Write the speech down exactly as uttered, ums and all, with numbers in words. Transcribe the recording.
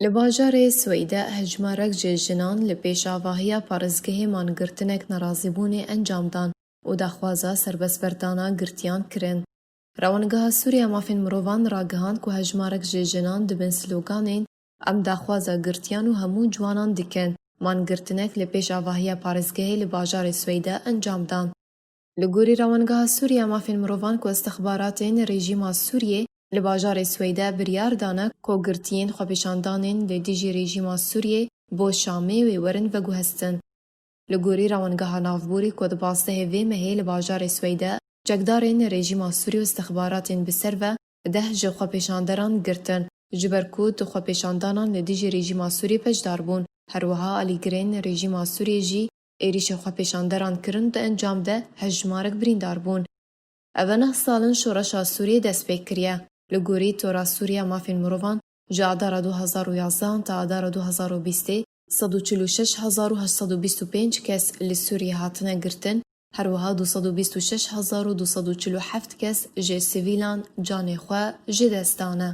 Li bajarê Sweyde hejmarek ji jinan li pêş avahiya parêzgehê mangirtinek nerazîbûnê encam dan û daxwaza serbestberdana girtiyan kirin. Rewangeha Sûriya Mafên Mirovan ragihand ku hejmarek ji jinan di bin sloganên "Em daxwaza girtiyan û hemû ciwanan dikin" mangirtinek li pêş avahiya parêzgehê li bajarê Sweyde encam dan. Li gorî Rewangeha Sûriya Mafên Mirovan ku istixbaratên rejîma Sûriyê li bajarê Sweyde biryar dane ku girtiyên xwepêşandanên li dijî rejîma Sûriyê bo Şamê wê werin veguhestin. Li gorî Rewangeha Navborî ku di pazdehê vê mehê li bajarê Sweyde çekdarên rejîma Sûriyê û istixbaratên bi ser ve deh ji xwepêşanderan girtin, ji ber ku di xwepêşandanan li dijî rejîma Sûriyê beşdar bûn. Her wiha alîgirên rejîma Sûriyê jî êrîşa xwepêşanderan kirin, di encam de hejmarek birîndar bûn. Ev e neh sal in şoreşa Sûriyê dest pê kiriye. Li gorî Tora Sûriya Mafên Mirovan, ji adara du hezar û yazdehan ta adara du hezar û bîstê, sed û çil û şeş hezar û heşt sed û bîst û pênc kes li Sûriyê hatine girtin, her wiha du sed û bîst û şeş hezar û du sed û çil û heft kes ji sivîlan canê xwe ji dest dane.